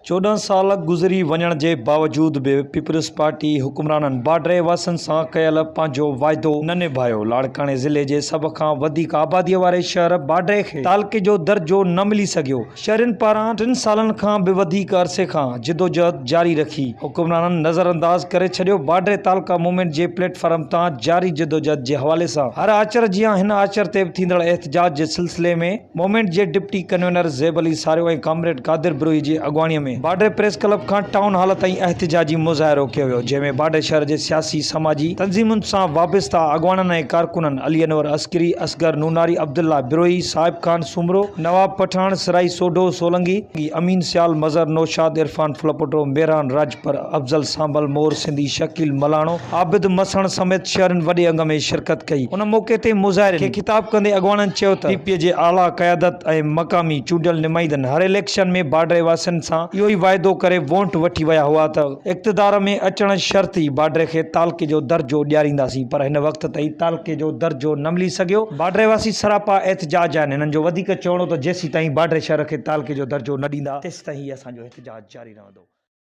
14 سال گذري وڃڻ جي باوجود به پيپلز پارٽي حڪمرانن بارڊري واسين سان ڪيل پنهنجو واعدو نه نڀايو، لاڙڪاڻي ضلعي جي سڀ کان وڌيڪ آبادي واري شهر بارڊري کي تعلقي جو درجو نه ملي سگهيو، شهرين پاران ٽن سالن کان به وڌيڪ عرصي کان جدوجهد جاري رکي حڪمرانن نظرانداز ڪري ڇڏيو، بارڊري تعلقه موومينٽ جي پليٽ فارم تان جاري جدوجهد جي حوالي سان هر آچر جيان هن آچر تي به ٿيندڙ احتجاج جي سلسلي ۾. موومينٽ جي deputy convener Zeb Ali Sario ۽ comrade Qadir Brohi جي اڳواڻي ۾ بارڊر پريس ڪلب کان ٽائون هال تائين احتجاجي مظاهرو ڪيو ويو جنهن ۾ بارڊر شهر جي سياسي سماجي تنظيمن سان وابسته اڳواڻن ۽ ڪارڪنن علي انور عسڪري، اصغر نوناري، عبدالله بروهي، صاحب خان سومرو، نواب پٺاڻ، سرائي سوڍو سولنگي، امين سيال، مظهر نوشاد، عرفان ڦلپوٽو، ميران راڄپر، افضل سانبل، مور سنڌي، شڪيل ملاڻو، عابد مسڻ سميت شهرين وڏي انگ ۾ شرڪت ڪئي. ان موقعي تي مظاهرين کي خطاب ڪندي اڳواڻن چيو ته پي پي جي اعليٰ قيادت ۽ مقامي چونڊيل نمائندن هر اليڪشن ۾ بارڊري واسين سان اهو ئي واعدو ڪري وونٽ وٺي ويا هئا ته اقتدار ۾ اچڻ شرط ئي بارڊري کي تعلقي جو درجو ڏيارينداسين پر هن وقت تائين تعلقي جو درجو نه ملي سگهيو، بارڊري واسي سراپا احتجاج آهن، هنن جو وڌيڪ چوڻ هو ته جيسيتائين بارڊري شهر کي تعلقي جو درجو نه ڏيندا تيسيتائين هي اسان جو احتجاج جاري رهندو.